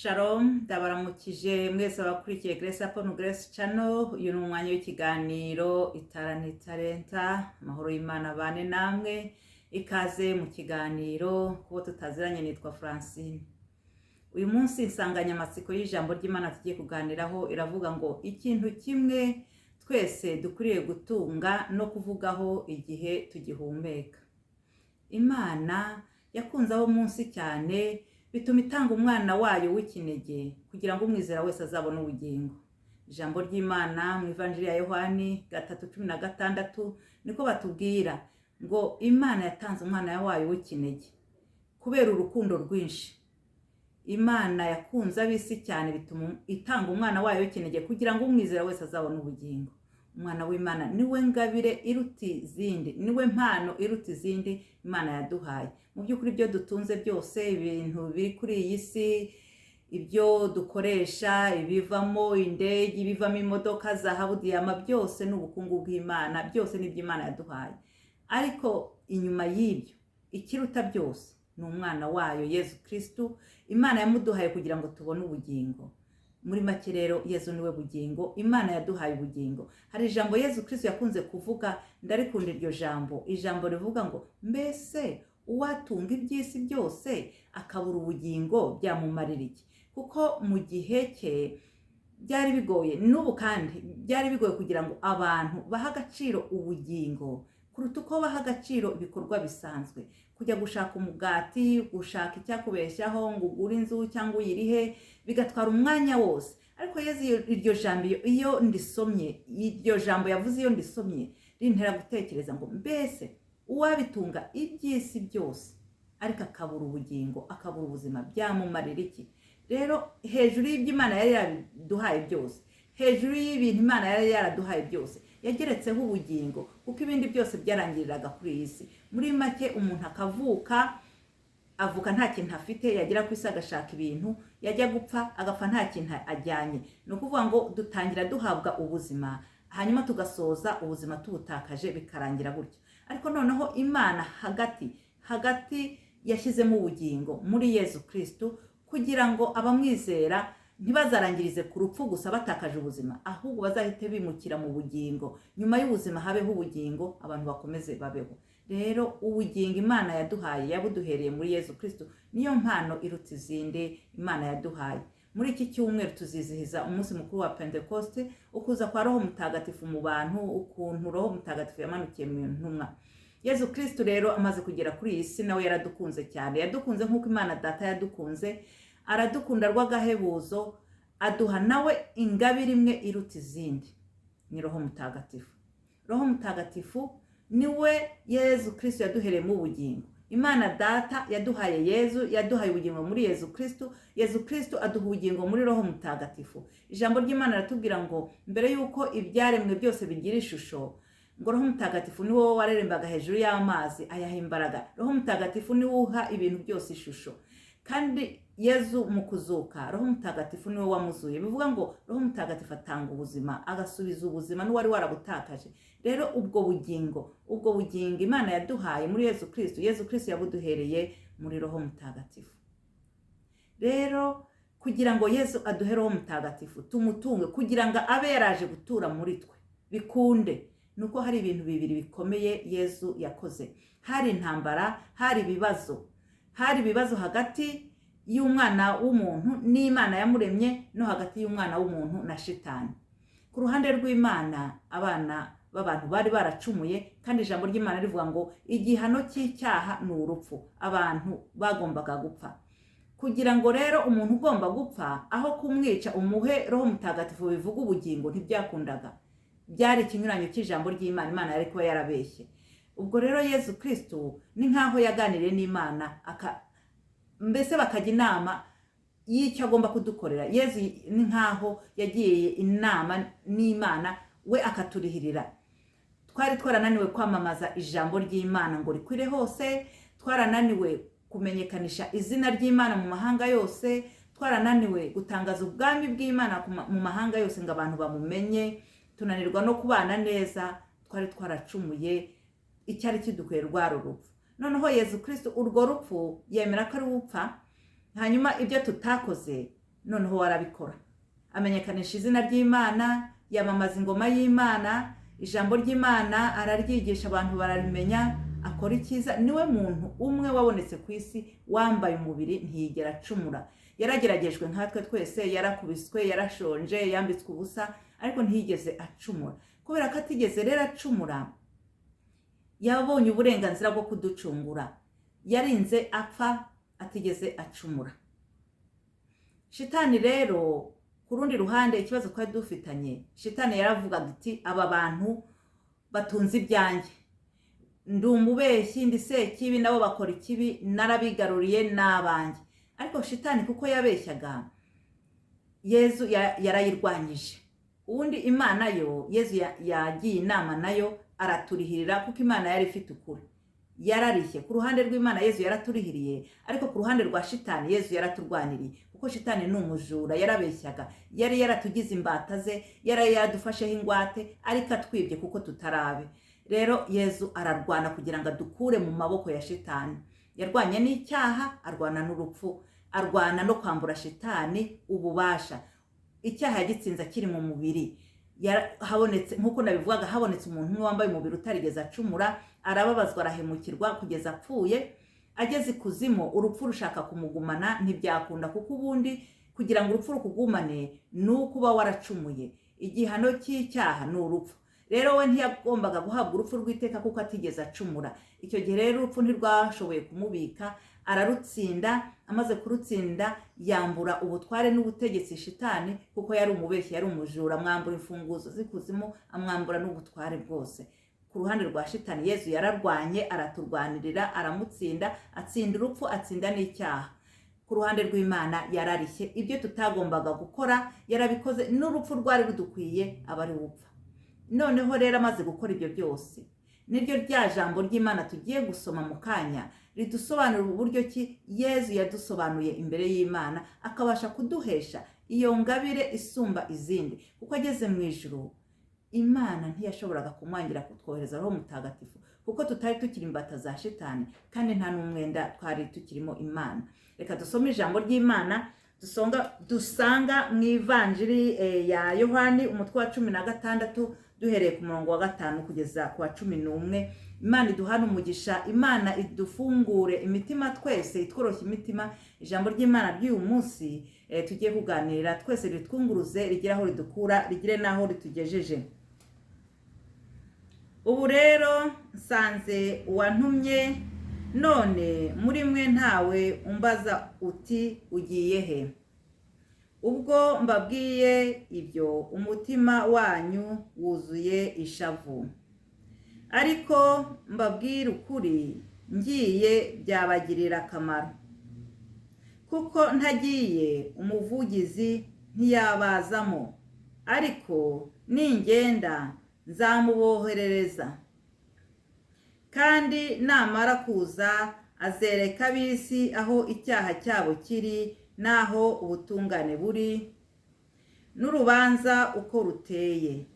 Shalom, ndabaramukije mwese abakurikiye Grace Upon Grace Channel. Uyu ni umwanya w'ikiganiro Itara n'Italenta. Amahoro y'Imana abane namwe. Ikaze mu kiganiro. Kubo tutaziranye, nitwa Francine. Uyu munsi insanganyamatsiko y'ijambo ry'Imana tugiye kuganiraho iravuga ngo ikintu kimwe twese dukwiriye gutunga no kuvugaho igihe tugihumeka. Imana yakunze abo munsi cyane, bituma itanga umwana wayo w'ikinege kugira ngo umwizera wese azabone ubugingo. Ijambo ry'Imana mu Ivanjiri ya Yohani 3:16 niko batubwira ngo Imana yatanze umwana wayo w'ikinege kubera urukundo rwinshi. Imana yakunze ab'isi cyane, bituma itanga umwana wayo w'ikinege kugira ngo umwizera wese azabone ubugingo. Umwana w'Imana niwe ngabire iruta izindi, niwe mpano iruta izindi Imana yaduhaye. Mu by'ukuri, ibyo dutunze byose, ibintu biri kuri iyi si, ibyo dukoresha, ibivamo indege, ibivamo imodoka, zahabu, diyama, byose ni ubukungu bw'Imana, byose ni iby'Imana yaduhaye. Ariko inyuma y'ibyo, ikiruta byose ni umwana wayo Yezu Kirisitu. Imana yamuduhaye kugira ngo tubone ubugingo. Muri make rero, Yezu niwe bugingo, Imana yaduhaye ubugingo. Hari ijambo Yezu Kirisitu yakunze kuvuga, ndarikunda iryo jambo, ijambo rivuga ngo: "Mbese uwatunga iby'isi byose akabura ubugingo byamumarira iki?" Kuko mu gihe cye byari bigoye, n'ubu kandi byari bigoye kugira ngo abantu bahe agaciro ubugingo kuruta uko baha agaciro ibikorwa bisanzwe. Kujya gushaka umugati, gushaka icyakubeshyaho, ngo ugure inzu cyangwa uyirihe, bigatwara umwanya wose. Ariko Yezu, iryo jambo iyo ndisomye, iryo jambo yavuze iyo ndisomye, rintera gutekereza ngo: mbese uwabitunga iby'isi byose ariko akabura ubugingo, akabura ubuzima, byamumarira iki? Rero hejuru y'ibyo Imana yari yaraduhaye byose, hejuru y'ibintu Imana yari yaraduhaye byose, yageretseho ubugingo, kuko ibindi byose byarangiriraga kuri iyi si. Muri make, umuntu akavuka, avuka nta kintu afite, yagera ku isi agashaka ibintu, yajya gupfa agapfa nta kintu ajyanye. Ni ukuvuga ngo dutangira duhabwa ubuzima, hanyuma tugasoza ubuzima tubutakaje, bikarangira gutyo. Ariko noneho Imana hagati hagati yashyizemo ubugingo muri Yezu Kirisitu, kugira ngo abamwizera ntibazarangirize ku rupfu gusa batakaje ubuzima, ahubwo bazahite bimukira mu bugingo. Nyuma y'ubuzima habeho ubugingo, abantu bakomeze babeho. Rero ubugingo Imana yaduhaye yabuduhereye muri Yezu Kirisitu, niyo mpano iruta izindi Imana yaduhaye. Muri iki cyumweru tuzizihiza umunsi mukuru wa Pentekoste, ukuza kwa Roho Mutagatifu mu bantu, ukuntu Roho Mutagatifu yamanukiye mu ntumwa. Yezu Kirisitu rero amaze kugera kuri iyi si, nawe yaradukunze cyane. Yadukunze nk'uko Imana Data yadukunze, aradukunda rw'agahebuzo, aduha nawe ingabire imwe iruta izindi, ni Roho Mutagatifu. Roho Mutagatifu niwe Yezu Kirisitu yaduhereyemo ubugingo. Imana Data yaduhaye Yezu, yaduhaye ubugingo muri Yezu Kirisitu, Yezu Kirisitu aduha ubugingo muri Roho Mutagatifu. Ijambo ry'Imana riratubwira ngo mbere y'uko ibyaremwe byose bigira ishusho, ngo Roho Mutagatifu ni wowe warerembaga hejuru y'amazi, ayaha imbaraga. Roho Mutagatifu niwe uha ibintu byose ishusho. Kandi Yezu mu kuzuka, Roho Mutagatifu niwe wamuzuye. Bivuga ngo Roho Mutagatifu atanga ubuzima, agasubiza ubuzima n'uwari warabutakaje. Rero ubwo bugingo Imana yaduhaye muri Yezu Kirisitu, Yezu Kirisitu yabuduhereye muri Roho Mutagatifu. Rero kugira ngo Yezu aduhe Roho Mutagatifu tumutunge, kugira ngo abe yaraje gutura muri twe bikunde, ni uko hari ibintu bibiri bikomeye Yezu yakoze. Hari intambara, hari ibibazo, hari ibibazo hagati y'umwana w'umuntu n'Imana yamuremye, no hagati y'umwana w'umuntu na Shitani. Ku ruhande rw'Imana, abana b'abantu bari baracumuye, kandi ijambo ry'Imana rivuga ngo igihano cy'icyaha ni urupfu. Abantu bagombaga gupfa. Kugira ngo rero umuntu ugomba gupfa, aho kumwica umuhe Roho Mutagatifu, bivuga ubugingo, ntibyakundaga, byari ikinyuranyo cy'ijambo ry'Imana, Imana yari kuba yarabeshye. Ubwo rero Yezu Kirisitu ni nk'aho yaganiriye n'Imana, mbese bakajya inama y'icyo agomba kudukorera. Yezu ni nk'aho yagiye inama n'Imana, we akaturihirira. Twari twarananiwe kwamamaza ijambo ry'Imana ngo rikwire hose, twarananiwe kumenyekanisha izina ry'Imana mu mahanga yose, twarananiwe gutangaza ubwami bw'Imana mu mahanga yose ngo abantu bamumenye, tunanirwa no kubana neza. Twari twaracumuye, icyari kidukwiye rwari urupfu. Noneho Yezu Kirisitu urwo rupfu yemera ko ari upfa, hanyuma ibyo tutakoze Noneho warabikora, amenyekanisha izina ry'Imana, yamamaza ingoma y'Imana, ijambo ry'Imana araryigisha, abantu bararimenya, akora icyiza. Niwe muntu umwe wabonetse ku isi wambaye umubiri ntiyigera acumura. Yarageragejwe nkatwe twese, yarakubiswe, yarashonje, yambitswe ubusa, ariko ntiyigeze acumura. Kubera ko atigeze rero acumura, yabonye uburenganzira bwo kuducungura. Yarinze apfa atigeze acumura. Shitani rero ku rundi ruhande, ikibazo twari dufitanye, shitani yaravugaga iti: "Aba bantu batunze ibyanjye, ndi umubeshyi, ndi sekibi, nabo bakora ikibi, narabigaruriye n'abanjye." Ariko shitani kuko yabeshyaga, Yezu yarayirwanyije. Ubundi Imana yo, Yezu yagiye inama nayo, araturihirira, kuko Imana yari ifite ukuri. Yararishye ku ruhande rw'Imana, Yezu yaraturihiriye, ariko ku ruhande rwa shitani Yezu yaraturwaniriye, kuko shitani ni umujura, yarabeshyaga, yari yaratugize imbata ze, yari yaradufasheho ingwate, ariko atwibye kuko tutarabe. Rero Yezu ararwana kugira ngo adukure mu maboko ya shitani. Yarwanye n'icyaha, arwana n'urupfu, arwana no kwambura shitani ububasha. Icyaha yagitsinze akiri mu mubiri. Habonetse, nk'uko nabivugaga, habonetse umuntu umwe wambaye umubiri utarigeze acumura, arababazwa, arahemukirwa kugeza apfuye. Ageze ikuzimu, urupfu rushaka kumugumana, ntibyakunda, kuko ubundi kugira ngo urupfu rukugumane ni uko uba waracumuye. Igihano cy'icyaha ni urupfu. Rero we ntiyagombaga guhabwa urupfu rw'iteka kuko atigeze acumura. Icyo gihe rero urupfu ntirwashoboye kumubika, ararutsinda. Amaze kurutsinda, yambura ubutware n'ubutegetsi shitani, kuko yari umubeshyi, yari umujura. Amwambura imfunguzo z'ikuzimu, amwambura n'ubutware bwose. Ku ruhande rwa shitani Yezu yararwanye, araturwanirira, aramutsinda, atsinda urupfu, atsinda n'icyaha. Ku ruhande rw'Imana yararishye, ibyo tutagombaga gukora yarabikoze, n'urupfu rwari rudukwiye aba ari upfa. Noneho rero amaze gukora ibyo byose, niryo rya jambo ry'Imana tugiye gusoma mu kanya ridusobanurira uburyo ki Yezu yadusobanuye imbere y'Imana, akabasha kuduhesha iyo ngabire isumba izindi. Kuko ageze mu ijuru, Imana ntiyashoboraga kumwangira kutwohereza Roho Mutagatifu, kuko tutari tukiri imbata za shitani kandi nta n'umwenda twari tukirimo Imana. Reka dusome ijambo ry'Imana dusanga mu Ivanjiri ya Yohani, umutwe wa 16, duhereye ku murongo wa 5 kugeza ku wa 11. Imana iduhane umugisha, Imana idufungure imitima twese, itworoshye imitima. Ijambo ry'Imana ry'uyu munsi tugiye kuganira twese ritwunguruze, rigire aho ridukura, rigire n'aho ritugejeje. Ubu rero nsanze uwantumye, none muri mwe ntawe umbaza uti: 'Ugiye he?' Ubwo mbabwiye ibyo, umutima wanyu wuzuye ishavu. Ariko mbabwire ukuri, ngiye byabagirira akamaro, kuko ntagiye Umuvugizi ntiyabazamo, ariko ningenda nzamuboherereza. Kandi namara kuza azereka ab'isi aho icyaha cyabo kiri, n'aho ubutungane buri, n'urubanza uko ruteye.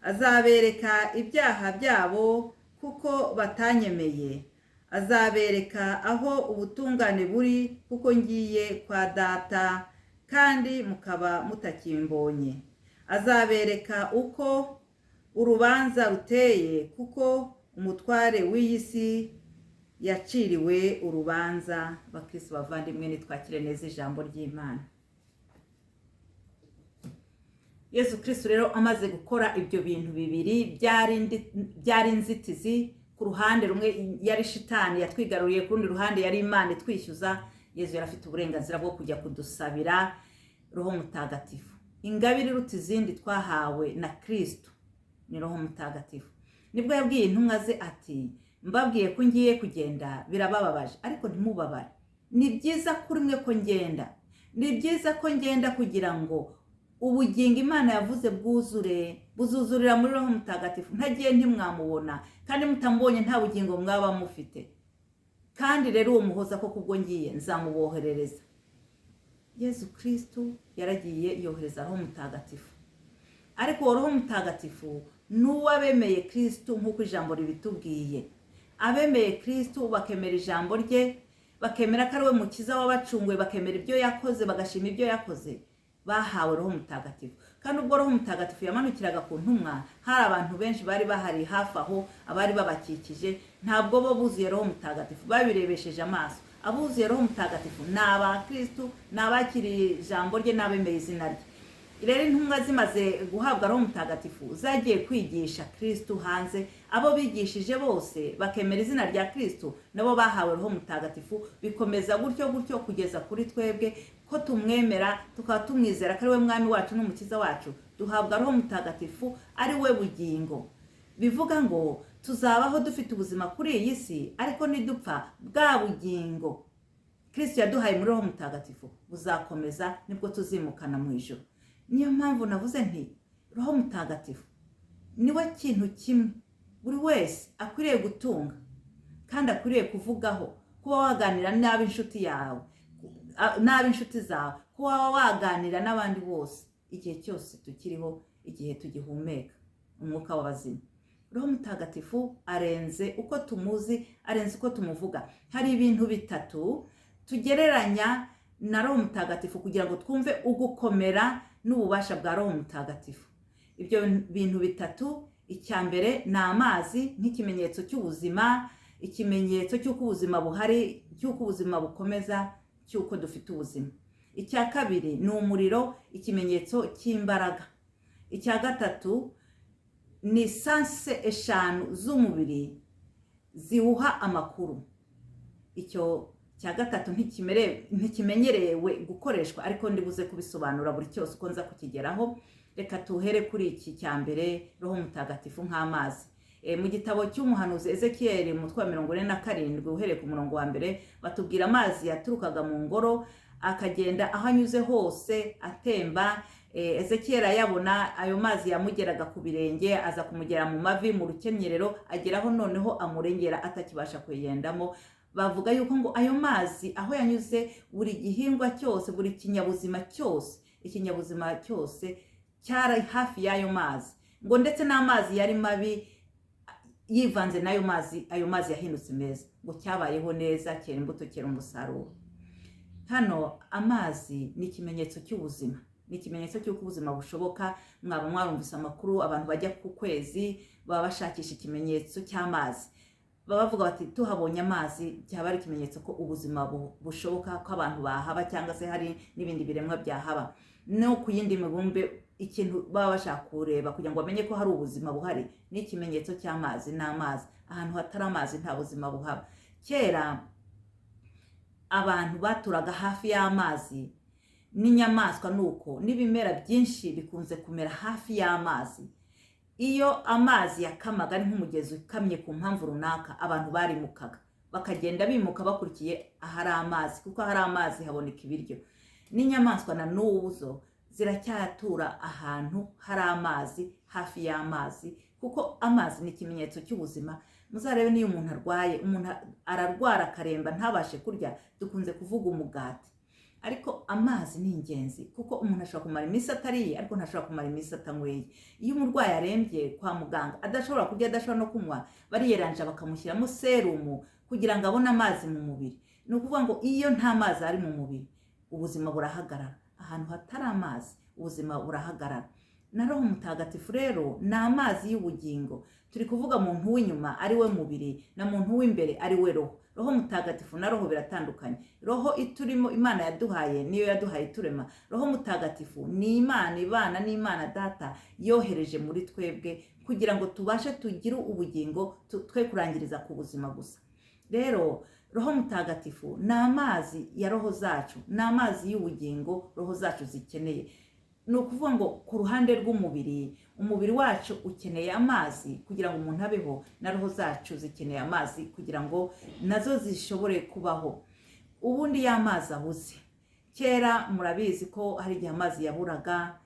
Azabereka ibyaha byabo kuko batanyemeye. Azabereka aho ubutungane buri kuko ngiye kwa Data kandi mukaba mutakimbonye. Azabereka uko urubanza ruteye kuko umutware w'iyi si yaciriwe urubanza. Bakristo bavandimwe, nitwakire neza ijambo ry'Imana. Yesu Kristo rero amaze gukora ibyo bintu bibiri byari inzitizi, ku ruhande rumwe yari shitani yatwigaruriye, ku rundi ruhande yari Imana itwishyuza, Yezu yari afite uburenganzira bwo kujya kudusabira Roho Mutagatifu. Ingabire iruta izindi twahawe na Kristo ni Roho Mutagatifu. Nibwo yabwiye intumwa ze ati: "Mbabwiye ko ngiye kugenda birabababaje, ariko ntimubabare. Ni byiza kuri mwe ko ngenda, ni byiza ko ngenda kugira ngo ubugingo Imana yavuze bwuzure, buzuzurira muri Roho Mutagatifu. Ntagiye ntimwamubona, kandi mutamubonye nta bugingo mwaba mufite. Kandi rero uwo Muhoza ko kubwo ngiye nzamuboherereza." Yezu Kristo yaragiye yohereza Roho Mutagatifu, ariko uwo Roho Mutagatifu ni uw'abemeye Kristo, nk'uko ijambo ribitubwiye. Abemeye Kristo bakemera ijambo rye. Bakemera ko ari we mukiza wabacunguye, bakemera ibyo yakoze, bagashima ibyo yakoze, bahawe Roho Mutagatifu. Kandi ubwo Roho Mutagatifu yamanukiraga ku ntumwa, hari abantu benshi bari bahari hafi aho, abari babakikije, ntabwo bo buzuye Roho Mutagatifu babirebesheje amaso. Abuzuye Roho Mutagatifu ni abakristu, ni abakiriye ijambo rye, n'abemeye izina rye. Rero intumwa zimaze guhabwa Roho Mutagatifu zagiye kwigisha Kristu hanze. Abo bigishije bose bakemera izina rya Kristu nabo bahawe Roho Mutagatifu. Bikomeza gutyo gutyo kugeza kuri twebwe, ko tumwemera tukaba tumwizera ko ari we Mwami wacu n'Umukiza wacu, duhabwa Roho Mutagatifu ari we bugingo. Bivuga ngo tuzabaho dufite ubuzima kuri iyi si, ariko nidupfa bwa bugingo Kristo yaduhaye muri Roho Mutagatifu buzakomeza, nibwo tuzimukana mu ijuru. Niyo mpamvu navuze nti Roho Mutagatifu niwe kintu kimwe buri wese akwiriye gutunga kandi akwiriye kuvugaho, kuba waganira n'ab'inshuti yawe, n'ab'inshuti zawe, kuba waganira n'abandi bose igihe cyose tukiriho, igihe tugihumeka umwuka w'abazima. Roho Mutagatifu arenze uko tumuzi, arenze uko tumuvuga. Hari ibintu bitatu tugereranya na Roho Mutagatifu kugira ngo twumve ugukomera n'ububasha bwa Roho Mutagatifu. Ibyo bintu bitatu, icya mbere ni amazi nk'ikimenyetso cy'ubuzima, ikimenyetso cy'uko ubuzima buhari, cy'uko ubuzima bukomeza, cy'uko dufite ubuzima. Icya kabiri ni umuriro, ikimenyetso cy'imbaraga. Icya gatatu ni sens 5 z'umubiri ziwuha amakuru. Icyo cya gatatu ntikimenyerewe gukoreshwa, ariko ndibuze kubisobanura buri cyose uko nza kukigeraho. Reka tuhere kuri iki cya mbere, Roho Mutagatifu nk'amazi. Mu gitabo cy'umuhanuzi Ezekiyeli, umutwe wa 47, uhereye ku murongo wa mbere, batubwira amazi yaturukaga mu ngoro akagenda aho anyuze hose atemba. Ezekiyeli ayabona, ayo mazi yamugeraga ku birenge, aza kumugera mu mavi, mu rukenyerero, ageraho noneho amurengera atakibasha kuyigendamo. Bavuga yuko ngo ayo mazi aho yanyuze, buri gihingwa cyose, buri kinyabuzima cyose, ikinyabuzima cyose cyari hafi y'ayo mazi, ngo ndetse n'amazi yari mabi yivanze n'ayo mazi, ayo mazi yahindutse meza, ngo cyabayeho neza, cyera imbuto, cyera umusaruro. Hano amazi ni ikimenyetso cy'ubuzima, ni ikimenyetso cy'uko ubuzima bushoboka. Mwaba mwarumvise amakuru, abantu bajya ku kwezi baba bashakisha ikimenyetso cy'amazi, baba bavuga bati tuhabonye amazi byaba ari ikimenyetso ko ubuzima bushoboka, ko abantu bahaba cyangwa se hari n'ibindi biremwa byahaba. No ku yindi mibumbe, ikintu baba bashaka kureba kugira ngo bamenye ko hari ubuzima buhari ni ikimenyetso cy'amazi n'amazi. Ahantu hatari amazi nta buzima buhaba. Kera abantu baturaga hafi y'amazi, n'inyamaswa nuko, n'ibimera byinshi bikunze kumera hafi y'amazi. Iyo amazi yakamaga, ari nk'umugezi ukamye ku mpamvu runaka, abantu barimukaga, bakagenda bimuka bakurikiye ahari amazi, kuko ahari amazi haboneka ibiryo. N'inyamaswa na n'ubu zo ziracyatura ahantu hari amazi, hafi y'amazi, kuko amazi ni ikimenyetso cy'ubuzima. Muzarebe n'iyo umuntu arwaye, umuntu ararwara akaremba ntabashe kurya, dukunze kuvuga umugati, ariko amazi ni ingenzi, kuko umuntu ashobora kumara iminsi atariye ariko ntashobora kumara iminsi atanyweye. Iyo umurwayi arembye kwa muganga, adashobora kurya, adashobora no kunywa, bariyeranja bakamushyiramo serumu kugira ngo abone amazi mu mubiri. Ni ukuvuga ngo iyo nta mazi ari mu mubiri, ubuzima burahagarara. Ahantu hatari amazi ubuzima burahagarara. Na Roho Mutagatifu rero ni amazi y'ubugingo. Turi kuvuga muntu w'inyuma ari we mubiri, na muntu w'imbere ari we roho. Roho Mutagatifu na roho biratandukanye. Roho iturimo Imana yaduhaye niyo yaduhaye iturema. Roho Mutagatifu ni Imana ibana n'Imana Data yohereje muri twebwe kugira ngo tubashe tugire ubugingo, twe kurangiriza ku buzima gusa. Rero Roho Mutagatifu ni amazi ya roho zacu, ni amazi y'ubugingo roho zacu zikeneye. Ni ukuvuga ngo ku ruhande rw'umubiri, umubiri wacu ukeneye amazi kugira ngo umuntu abeho, na roho zacu zikeneye amazi kugira ngo nazo zishobore kubaho. Ubundi iyo amazi abuze, kera murabizi ko hari igihe amazi yaburaga,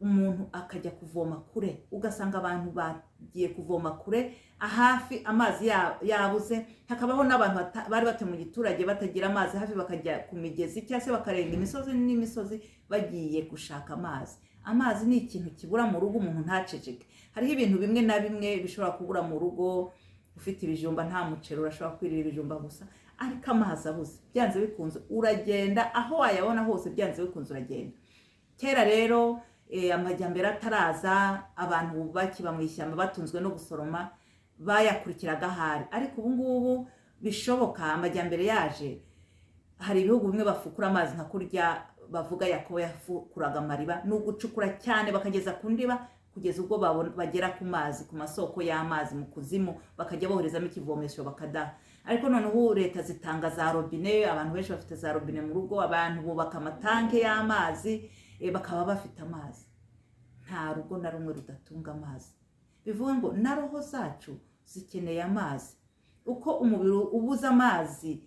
umuntu akajya kuvoma kure, ugasanga abantu bagiye kuvoma kure hafi amazi yabuze. Hakabaho n'abantu bari batuye mu giturage batagira amazi hafi, bakajya ku migezi cyangwa se bakarenga imisozi n'imisozi bagiye gushaka amazi. Amazi ni ikintu kibura mu rugo umuntu ntaceceke. Hariho ibintu bimwe na bimwe bishobora kubura mu rugo, ufite ibijumba nta muceri, urashobora kwirira ibijumba gusa, Ariko amazi abuze, byanze bikunze uragenda, aho wayabona hose byanze bikunze uragenda. Kera rero amajyambere ataraza, abantu bakiba mu ishyamba batunzwe no gusoroma, bayakurikiraga ahari. Ariko ubu ngubu bishoboka, amajyambere yaje, hari ibihugu bimwe bafukura amazi nka kurya bavuga Yakobo yafukuraga amariba. Ni ugucukura cyane bakageza ku ndiba, kugeza ubwo bagera ku mazi, ku masoko y'amazi mu kuzimu, bakajya boherezamo ikivomesho bakadaha. Ariko noneho leta zitanga za robine, abantu benshi bafite za robine mu rugo, abantu bubaka amatanke y'amazi, bakaba bafite amazi. Nta rugo na rumwe rudatunga amazi. Bivuga ngo na roho zacu zikeneye amazi. Uko umubiri ubuze amazi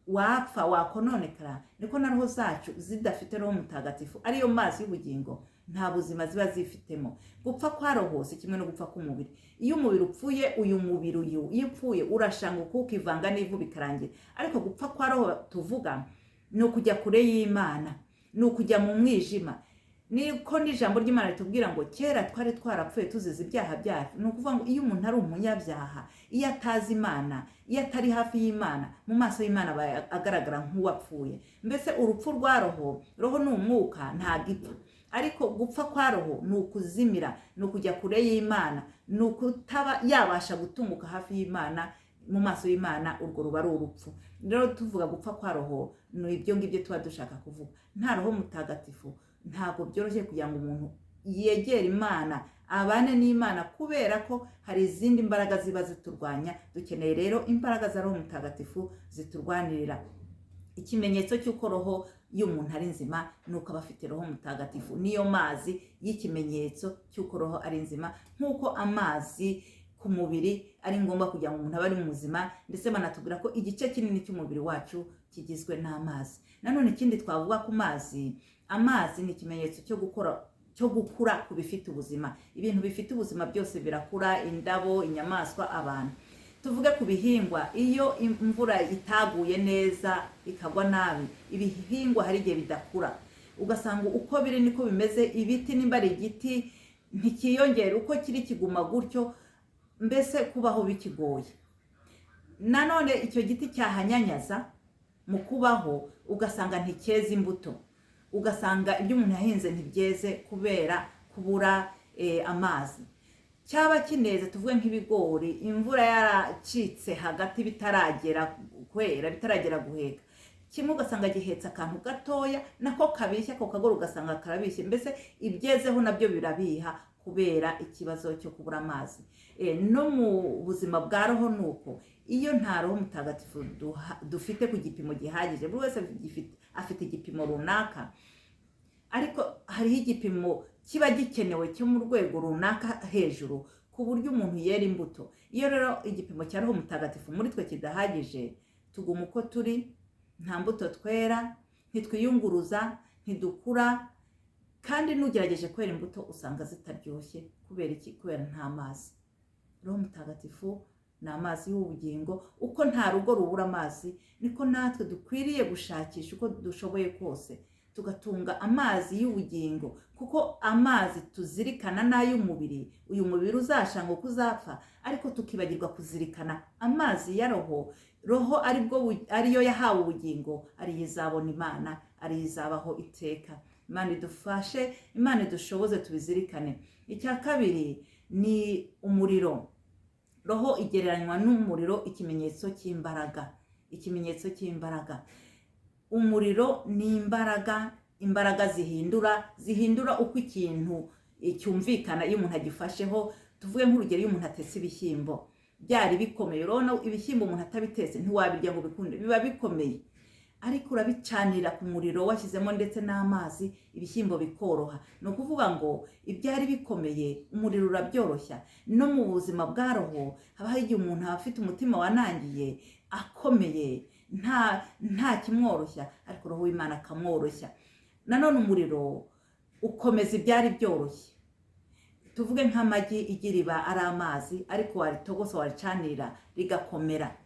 wapfa, wakononekara, niko na roho zacu zidafite Roho Mutagatifu, ariyo mazi y'ubugingo, nta buzima ziba zifitemo. Gupfa kwa roho si kimwe no gupfa k'umubiri. Iyo umubiri upfuye, uyu mubiri uyu iyo upfuye urashanguka, ukivanga n'ivu, bikarangira. Ariko gupfa kwa roho tuvuga ni ukujya kure y'Imana, ni ukujya mu mwijima. Niko n'ijambo ry'Imana ritubwira ngo kera twari twarapfuye tuzize ibyaha byacu. Ni ukuvuga ngo iyo umuntu ari umunyabyaha, iyo atazi Imana, iyo atari hafi y'Imana, mu maso y'Imana aba agaragara nk'uwapfuye. Mbese urupfu rwa roho, roho ni umwuka, ntabwo ipfa, ariko gupfa kwa roho ni ukuzimira, ni ukujya kure y'Imana, ni ukutaba yabasha gutunguka hafi y'Imana, mu maso y'Imana. Urwo ruba ari urupfu. Rero tuvuga gupfa kwa roho, ni ibyo ngibyo tuba dushaka kuvuga. Nta Roho Mutagatifu, ntabwo byoroshye kugira ngo umuntu yegere Imana, abane n'Imana, kubera ko hari izindi mbaraga ziba ziturwanya. Dukeneye rero imbaraga za Roho Mutagatifu ziturwanirira. Ikimenyetso cy'uko roho y'umuntu ari nzima ni uko aba afite Roho Mutagatifu. Niyo mazi y'ikimenyetso cy'uko roho ari nzima. Nk'uko amazi ku mubiri ari ngombwa kugira ngo umuntu abe ari muzima, ndetse banatubwira ko igice kinini cy'umubiri wacu kigizwe n'amazi. Nanone ikindi twavuga ku mazi, amazi ni ikimenyetso cyo gukora, cyo gukura ku bifite ubuzima. Ibintu bifite ubuzima byose birakura: indabo, inyamaswa, abantu. Tuvuge ku bihingwa, iyo imvura itaguye neza, ikagwa nabi, ibihingwa hari igihe bidakura, ugasanga uko biri niko bimeze. Ibiti, nimba ari igiti, ntikiyongera, uko kiri kiguma gutyo, mbese kubaho bikigoye. Nanone icyo giti cyahanyanyaza mu kubaho, ugasanga nticyeze imbuto, ugasanga ibyo umuntu yahinze ntibyeze kubera kubura amazi. Cyaba kineze, tuvuge nk'ibigori, imvura yaracitse hagati bitaragera kwera, bitaragera guheka, kimwe ugasanga gihetse akantu gatoya nako kabishya, ako kagori ugasanga karabishye, mbese ibyezeho nabyo birabiha kubera ikibazo cyo kubura amazi. No mu buzima bwa roho ni uko. Iyo nta Roho Mutagatifu dufite ku gipimo gihagije, buri wese afite igipimo runaka, ariko hariho igipimo kiba gikenewe cyo mu rwego runaka hejuru ku buryo umuntu yera imbuto. Iyo rero igipimo cya Roho Mutagatifu muri twe kidahagije, tuguma uko turi, nta mbuto twera, ntitwiyunguruza, ntidukura, kandi n'ugerageje kwera imbuto usanga zitaryoshye. Kubera iki? Kubera nta mazi. Roho Mutagatifu ni amazi y'ubugingo. Uko nta rugo rubura amazi, niko natwe dukwiriye gushakisha uko dushoboye kose tugatunga amazi y'ubugingo, kuko amazi tuzirikana n'ay'umubiri, uyu mubiri uzashanga uko uzapfa, ariko tukibagirwa kuzirikana amazi ya roho. Roho aribwo ariyo yahawe ubugingo, ariyo izabona Imana, ariyo izabaho iteka. Imana idufashe, Imana idushoboze tubizirikane. Icya kabiri ni umuriro. Roho igereranywa n'umuriro, ikimenyetso cy'imbaraga, ikimenyetso cy'imbaraga. Umuriro ni imbaraga, imbaraga zihindura uko ikintu cyumvikana iyo umuntu agifasheho. Tuvuge nk'urugero, iyo umuntu atetse ibishyimbo byari bikomeye, urabona ibishyimbo umuntu atabitetse ntiwabirya ngo bikunde, biba bikomeye, ariko urabicanira ku muriro washyizemo ndetse n'amazi, ibishyimbo bikoroha. Ni ukuvuga ngo ibyari bikomeye umuriro urabyoroshya. No mu buzima bwa roho haba hari igihe umuntu aba afite umutima wanangiye, akomeye, nta kimworoshya, ariko Roho w'Imana akamworoshya. Nanone umuriro ukomeza ibyari byoroshye. Tuvuge nk'amagi, igi riba ari amazi, ariko waritogosa, waricanira, rigakomera.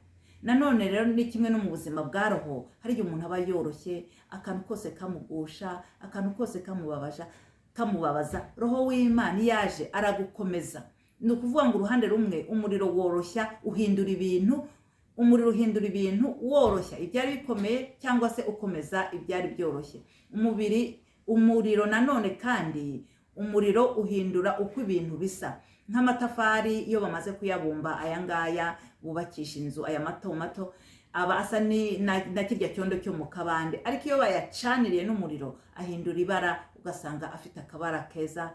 Nanone rero ni kimwe no mu buzima bwa roho, hari igihe umuntu aba yoroshye, akantu kose kamugusha, akantu kose kamubabaza. Roho w'Imana iyo yaje aragukomeza. Ni ukuvuga ngo uruhande rumwe umuriro woroshya, uhindura ibintu. Umuriro uhindura ibintu, woroshya ibyari bikomeye cyangwa se ukomeza ibyari byoroshye. Umubiri, umuriro nanone kandi, umuriro uhindura uko ibintu bisa. Nk'amatafari iyo bamaze kuyabumba, aya ngaya bubakisha inzu, aya mato mato, aba asa na kirya cyondo cyo mu kabande, ariko iyo bayacaniriye n'umuriro ahindura ibara, ugasanga afite akabara keza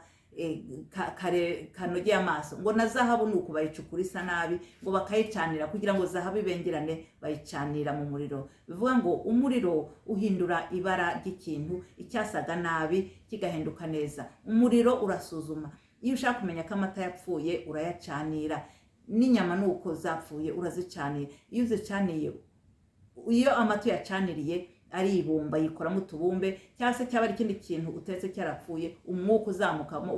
kanogeye amaso. Ngo na zahabu ni uku, bayicukura isa nabi, ngo bakayicanira kugira ngo zahabu ibengerane, bayicanira mu muriro. Bivuga ngo umuriro uhindura ibara ry'ikintu, icyasaga nabi kigahinduka neza. Umuriro urasuzuma. Iyo ushaka kumenya ko amata yapfuye, urayacanira. N'inyama ni uko, zapfuye urazicanira. Iyo uzicaniye, iyo amata uyacaniriye, aribumba, yikoramo utubumbe, cyangwa se cyaba ari ikindi kintu utetse cyarapfuye, umwuka uzamukamo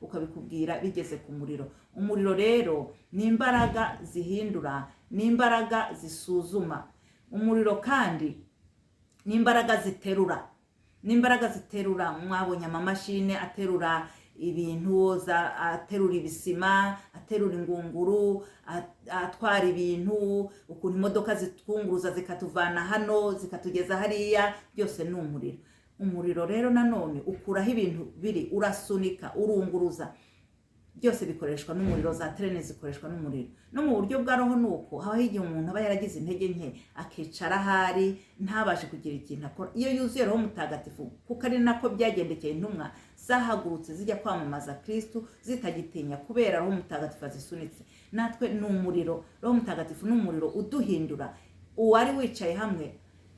ukabikubwira bigeze ku muriro. Umuriro rero ni imbaraga zihindura, ni imbaraga zisuzuma. Umuriro kandi ni imbaraga ziterura, ni imbaraga ziterura. Mwabonye amamashini aterura ibintu, aterura ibisima, aterura ingunguru, atwara ibintu, ukuntu imodoka zitwunguruza zikatuvana hano zikatugeza hariya, byose ni umuriro. Umuriro rero nanone ukuraho ibintu biri, urasunika, urunguruza, byose bikoreshwa n'umuriro. Za terene zikoreshwa n'umuriro. No mu buryo bwa roho ni uko, habaho igihe umuntu aba yaragize intege nke, akicara ahari ntabashe kugira ikintu akora. Iyo yuzuye Roho Mutagatifu, kuko ari nako byagendekeye intumwa zahagurutse zijya kwamamaza Kirisitu zitagitinya kubera Roho Mutagatifu azisunitse. Natwe ni umuriro. Roho Mutagatifu ni umuriro uduhindura. Uwari wicaye hamwe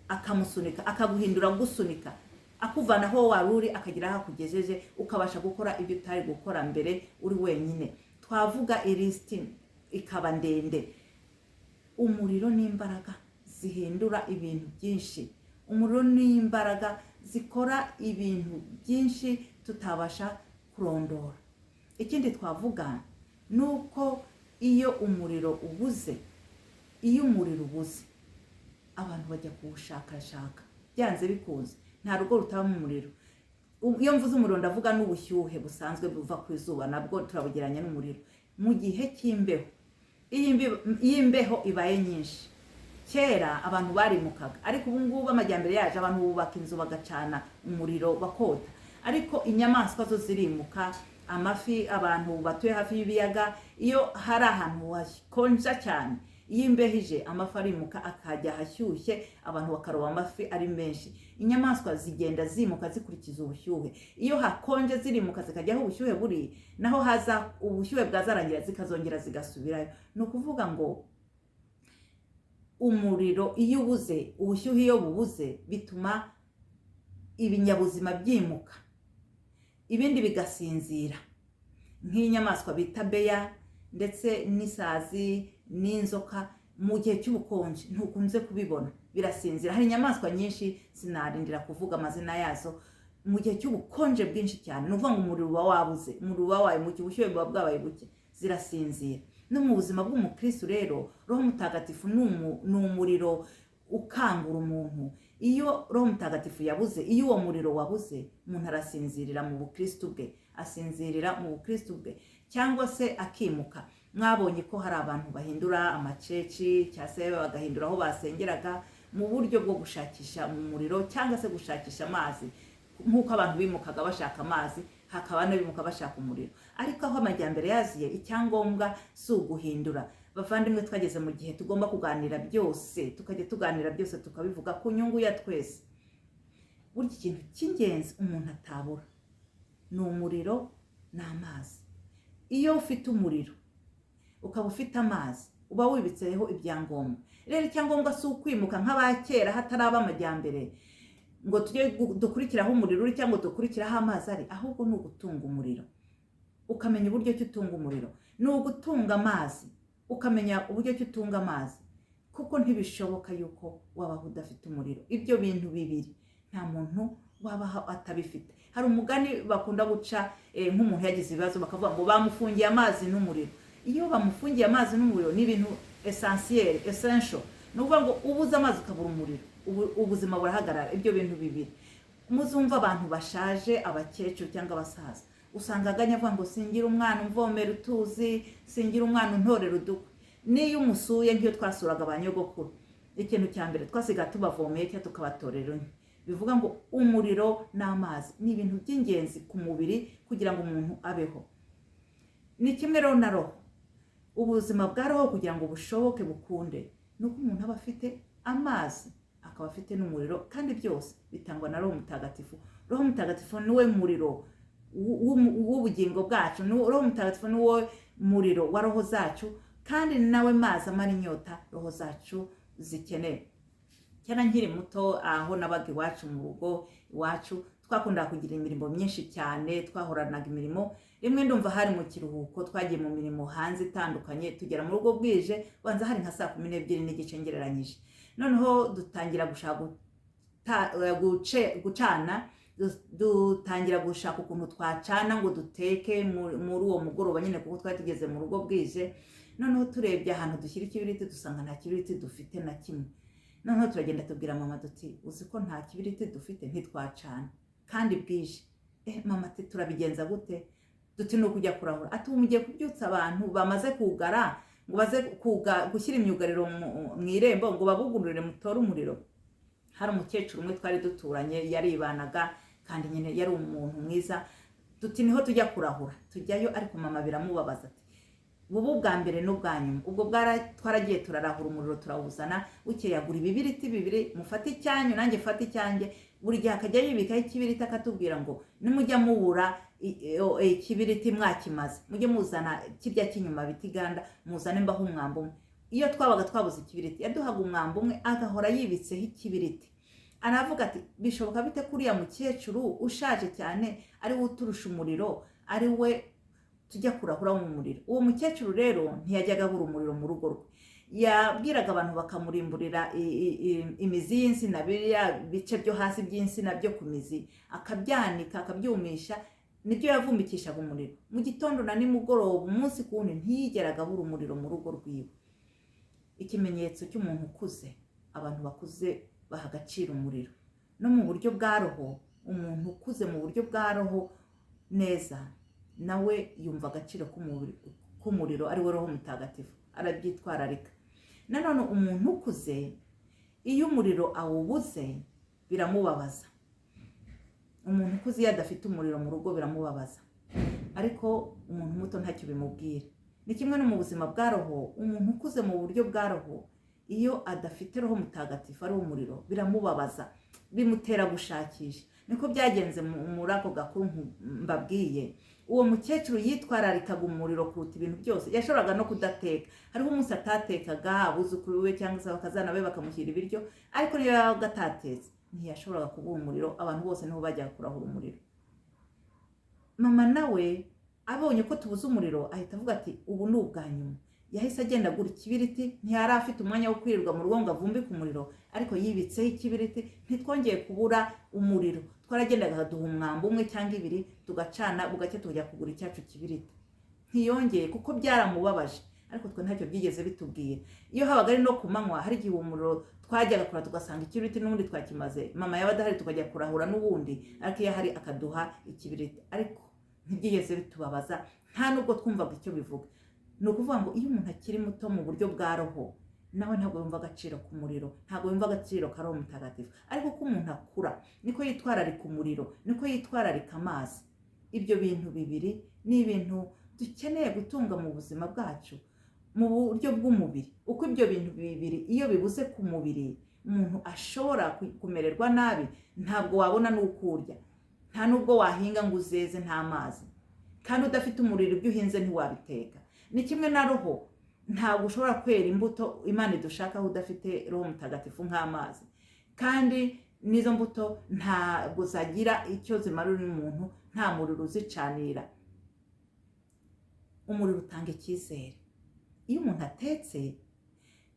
akamusunika, akaguhindura, gusunika, akuvana aho wari uri akagira aho akugejeje, ukabasha gukora ibyo utari gukora mbere uri wenyine. Twavuga ilisiti ikaba ndende. Umuriro ni imbaraga zihindura ibintu byinshi. Umuriro ni imbaraga zikora ibintu byinshi tutabasha kurondora. Ikindi twavuga ni uko iyo umuriro ubuze, iyo umuriro ubuze, abantu bajya kuwushakashaka byanze bikunze. Nta rugo rutabamo umuriro. Iyo mvuze umuriro, ndavuga n'ubushyuhe busanzwe buva ku izuba, nabwo turabugereranya n'umuriro. Mu gihe cy'imbeho, iyo imbeho ibaye nyinshi, kera abantu barimukaga, ariko ubu ngubu amajyambere yaje, abantu bubaka inzu bagacana umuriro bakota. Ariko inyamaswa zo zirimuka. Amafi, abantu batuye hafi y'ibiyaga, iyo hari ahantu hakonja cyane, iyo imbeho ije, amafi arimuka akajya ahashyushye, abantu bakaroba amafi ari menshi. Inyamaswa zigenda zimuka zikurikiza ubushyuhe. Iyo hakonje zirimuka zikajya aho ubushyuhe buri, naho haza ubushyuhe bwazarangira zikazongera zigasubirayo. Ni ukuvuga ngo umuriro iyo ubuze, ubushyuhe iyo bubuze, bituma ibinyabuzima byimuka, ibindi bigasinzira, nk'inyamaswa bita beya ndetse n'isazi n'inzoka. Mu gihe cy'ubukonje ntukunze kubibona, birasinzira. Hari inyamaswa nyinshi, sinarindira kuvuga amazina yazo. Mu gihe cy'ubukonje bwinshi cyane, ni ukuvuga ngo umuriro uba wabuze, umuriro uba wabaye muke, ubushyuhe buba bwabaye buke, zirasinzira. No mu buzima bw'umukristo rero, Roho Mutagatifu ni umuriro ukangura umuntu. Iyo Roho Mutagatifu yabuze, iyo uwo muriro wabuze, umuntu arasinzirira mu bukristo bwe, asinzirira mu bukristo bwe cyangwa se akimuka. Mwabonye ko hari abantu bahindura amaceci cyangwa se bagahindura aho basengeraga mu buryo bwo gushakisha umuriro cyangwa se gushakisha amazi. Nk'uko abantu bimukaga bashaka amazi, hakaba n'abimuka bashaka umuriro. Ariko aho amajyambere yaziye, icyangombwa si uguhindura. Bavandimwe, twageze mu gihe tugomba kuganira byose, tukajya tuganira byose, tukabivuga ku nyungu ya twese. Burya ikintu cy'ingenzi umuntu atabura ni umuriro n'amazi. Iyo ufite umuriro ukaba ufite amazi, uba wibitseho ibyangombwa. Rero icyangombwa si ukwimuka nk'abakera hataraba amajyambere, ngo tujye dukurikire aho umuriro uri cyangwa dukurikire aho amazi ari, ahubwo ni ugutunga umuriro ukamenya uburyo ki utunga umuriro, ni ugutunga amazi ukamenya uburyo ki utunga amazi, kuko ntibishoboka yuko wabaho udafite umuriro. Ibyo bintu bibiri nta muntu wabaho atabifite. Hari umugani bakunda guca, nk'umuntu yagize ibibazo, bakavuga ngo bamufungiye amazi n'umuriro. Iyo bamufungiye amazi n'umuriro, ni ibintu essentiel, essential. Ni ukuvuga ngo ubuze amazi ukabura umuriro, ubuzima burahagarara. Ibyo bintu bibiri, muzumva abantu bashaje, abakecuru cyangwa abasaza, usanga aganya avuga ngo singira umwana umvomera utuzi, singira umwana untorera udukwi. N'iyo umusuye, nk'iyo twasuraga ba nyogokuru, ikintu cya mbere twasiga tubavomeye cyangwa tukabatorera inkwi. Bivuga ngo umuriro n'amazi ni ibintu by'ingenzi ku mubiri kugira ngo umuntu abeho. Ni kimwe rero na roho. Ubuzima bwa roho kugira ngo bushoboke, bukunde, ni uko umuntu aba afite amazi, akaba afite n'umuriro, kandi byose bitangwa na Roho Mutagatifu. Roho Mutagatifu niwe muriro w'ubugingo bwacu. Roho Mutagatifu niwo muriro wa roho zacu, kandi ni nawe mazi amara inyota roho zacu zikeneye. Kera nkiri muto, aho nabaga iwacu mu rugo iwacu, twakundaga kugira imirimo myinshi cyane, twahoranaga imirimo. Rimwe ndumva hari mu kiruhuko, twagiye mu mirimo hanze itandukanye, tugera mu rugo bwije, banza hari nka 12:30 ngereranyije. Noneho dutangira gushaka gucana, dutangira gushaka ukuntu twacana ngo duteke muri uwo mugoroba nyine, kuko twari tugeze mu rugo bwije. Noneho turebye ahantu dushyira ikibiriti, dusanga nta kibiriti dufite na kimwe. Noneho turagenda tubwira mama duti: "Uzi ko nta kibiriti dufite, ntitwacana kandi bwije?" Mama ati: "Turabigenza gute?" Duti: "Ni ukujya kurahura." Ati: "Ubu mugiye kubyutsa abantu bamaze kugara ngo baze gushyira imyugariro mu irembo ngo babugurure mutore umuriro?" Hari umukecuru umwe twari duturanye, yaribanaga, kandi nyine yari umuntu mwiza. Duti: "Niho tujya kurahura." Tujyayo, ariko mama biramubabaza, ati: "Bubu bwa mbere n'ubwa nyuma." Ubwo twaragiye turarahura umuriro, turawuzana. Bukeye agura ibibiriti bibiri: "Mufate icyanyu, nanjye mfate icyanjye." Buri gihe akajya yibikaho ikibiriti, akatubwira ngo: "Nimujya mubura ikibiriti mwakimaze, mujye muzana kirya cy'inyuma bita iganda, muzane mbaho umwambi umwe." Iyo twabaga twabuze ikibiriti, yaduhaga umwambi umwe, agahora yibitseho ikibiriti. Aravuga ati: "Bishoboka bite kuriya mukecuru ushaje cyane ari we uturusha umuriro, ari we tujya kurahura mu muriro?" Uwo mukecuru rero ntiyajyaga abura umuriro mu rugo rwe. Yabwiraga abantu bakamurimburira imizi y'insina, biriya bice byo hasi by'insina byo ku mizi, akabyanika, akabyumisha, nibyo yavumbikishaga umuriro mu gitondo na nimugoroba, umunsi ku wundi. Ntiyigeraga abura umuriro mu rugo rwiwe. Ikimenyetso cy'umuntu ukuze: abantu bakuze baha agaciro umuriro. No mu buryo bwa roho, umuntu ukuze mu buryo bwa roho neza nawe yumva agaciro k'umuriro, ari we Roho Mutagatifu, arabyitwararika. Nanone umuntu ukuze iyo umuriro awubuze biramubabaza. Umuntu ukuze iyo adafite umuriro mu rugo biramubabaza, ariko umuntu muto ntacyo bimubwira. Ni kimwe no mu buzima bwa roho. Umuntu ukuze mu buryo bwa roho iyo adafite Roho Mutagatifu ari umuriro biramubabaza, bimutera gushakisha. Niko byagenze muri ako gakuru mbabwiye. Uwo mukecuru yitwararikaga umuriro kuruta ibintu byose. Yashoboraga no kudateka. Hariho umunsi atatekaga, abuzukuru be cyangwa se abakazana be bakamushyira ibiryo, ariko niyo yabaga atatetse ntiyashoboraga kubura umuriro. Abantu bose niho bajyaga kurahura umuriro. Mama nawe abonye ko tubuze umuriro, ahita avuga ati: "Ubu ni ubwa nyuma." Yahise agenda agura ikibiriti. Ntiyari afite umwanya wo kwirirwa mu rugo ngo avumbike umuriro, ariko yibitseho ikibiriti. Ntitwongeye kubura umuriro. Twaragendaga akaduha umwambi umwe cyangwa ibiri, tugacana, bugacya tukajya kugura icyacu kibiriti. Ntiyongeye, kuko byaramubabaje, ariko twe ntacyo byigeze bitubwira. Iyo habaga ari no ku manywa, hari igihe uwo muriro twajyaga kura tugasanga ikibiriti n'ubundi twakimaze. Mama yaba adahari tukajya kurahura n'ubundi, ariko iyo ahari akaduha ikibiriti. Ariko ntibyigeze bitubabaza, nta nubwo twumvaga icyo bivuga. Ni ukuvuga ngo iyo umuntu akiri muto mu buryo bwa roho, nawe ntabwo yumva agaciro k'umuriro, ntabwo yumva agaciro ka Roho Mutagatifu. Ariko uko umuntu akura niko yitwararika umuriro, niko yitwararika amazi. Ibyo bintu bibiri ni ibintu dukeneye gutunga mu buzima bwacu mu buryo bw'umubiri. Uko ibyo bintu bibiri iyo bibuze ku mubiri, umuntu ashobora kumererwa nabi. Ntabwo wabona n'uko urya, nta n'ubwo wahinga ngo uzeze nta mazi, kandi udafite umuriro ibyo uhinze ntiwabiteka. Ni kimwe na roho: ntabwo ushobora kwera imbuto Imana idushakaho udafite Roho Mutagatifu nk'amazi, kandi n'izo mbuto ntabwo zagira icyo zimarira umuntu nta muriro uzicanira. Umuriro utanga icyizere. Iyo umuntu atetse,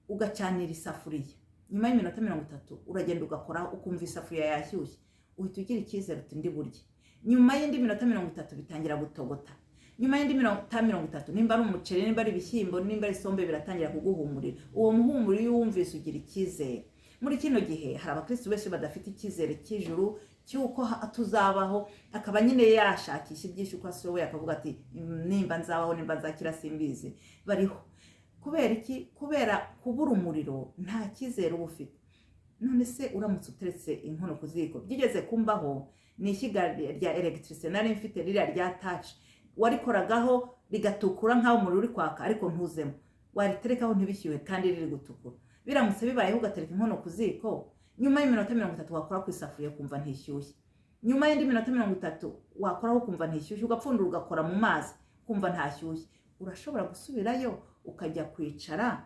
ugacanira isafuriya, nyuma y'iminota 30 uragenda ugakora ukumva isafuriya yashyushye, uhita ugira icyizere uti: "Ndi burye." Nyuma y'indi minota 30 bitangira gutogota. Nyuma y'indi minota 30, nimba ari umuceri, nimba ari ibishyimbo, nimba ari isombe, biratangira kuguhumurira. Uwo muhumuro iyo uwumvise ugira icyizere. Muri kino gihe hari abakristo benshi badafite icyizere cy'ijuru, cy'uko tuzabaho, akaba nyine yashakisha ibyinshi uko ashoboye, akavuga ati: "Nimba nzabaho, nimba nzakira simbizi." Bariho. Kubera iki? Kubera kubura umuriro, nta cyizere uba ufite. None se uramutse uteretse inkono ku ziko, byigeze kumbaho, ni ishyiga rya électricité nari mfite, ririya rya touch, warikoragaho rigatukura nk'aho umuriro uri kwaka, ariko ntuzemo, wariterekaho ntibishyuhe kandi riri gutukura. Biramutse bibayeho ugatereka inkono ku ziko, nyuma y'iminota 30 wakora ku isafuriya ukumva ntishyushye, nyuma y'indi minota 30 wakoraho ukumva ntishyushye, ugapfundura ugakora mu mazi ukumva ntashyushye, urashobora gusubirayo ukajya kwicara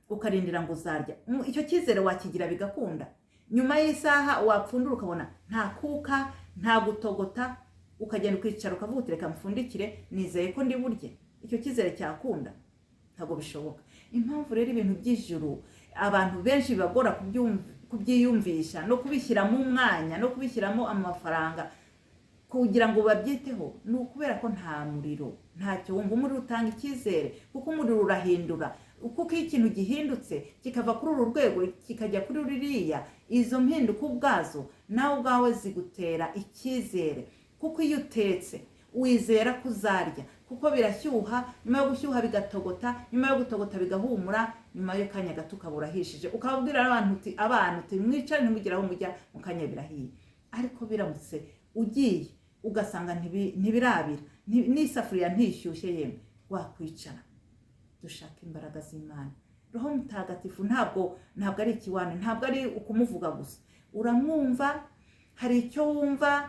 ukarindira ngo uzarya? Icyo cyizere wakigira bigakunda? Nyuma y'isaha wapfundura ukabona nta kuka, nta gutogota, ukagenda ukicara ukavuga uti: "Reka mfundikire, nizeye ko ndi burye." Icyo cyizere cyakunda? Ntabwo bishoboka. Impamvu rero ibintu by'ijuru abantu benshi bibagora kubyiyumvisha no kubishyiramo umwanya no kubishyiramo amafaranga kugira ngo babyiteho, ni ukubera ko nta muriro, ntacyo wumva. Umuriro utanga icyizere, kuko umuriro urahindura, kuko iyo ikintu gihindutse kikava kuri uru rwego kikajya kuri ruriya, izo mpinduka ubwazo nawe ubwawe zigutera icyizere. Kuko iyo utetse wizera ko uzarya, kuko birashyuha, nyuma yo gushyuha bigatogota, nyuma yo gutogota bigahumura, nyuma y'akanya gato ukaba urahishije, ukababwira abantu uti: "Abana," uti, "mwicare, ntimugire aho mujya, mu kanya birahiye." Ariko biramutse ugiye ugasanga ntibirabira, n'isafuriya ntishyushye, yemwe wakwicara? Dushaka imbaraga z'Imana, Roho Mutagatifu. Ntabwo ari ikiwani, ntabwo ari ukumuvuga gusa. Uramwumva, hari icyo wumva,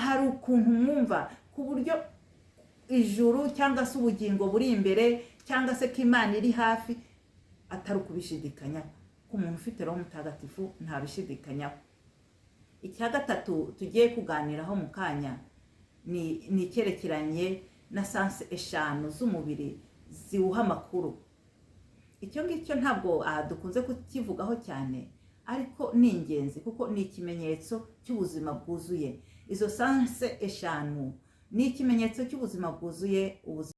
hari ukuntu mwumva ku buryo ijuru cyangwa se ubugingo buri imbere, cyangwa se ko Imana iri hafi, atari ukubishidikanyaho. Ku muntu ufite Roho Mutagatifu ntabishidikanyaho. Icya gatatu tugiye kuganiraho mu kanya ni icyerekeranye na sens eshanu z'umubiri ziwuha amakuru. Icyo ngicyo ntabwo dukunze kukivugaho cyane, ariko ni ingenzi kuko ni ikimenyetso cy'ubuzima bwuzuye. Izo sens eshanu ni ikimenyetso cy'ubuzima bwuzuye, ubuzima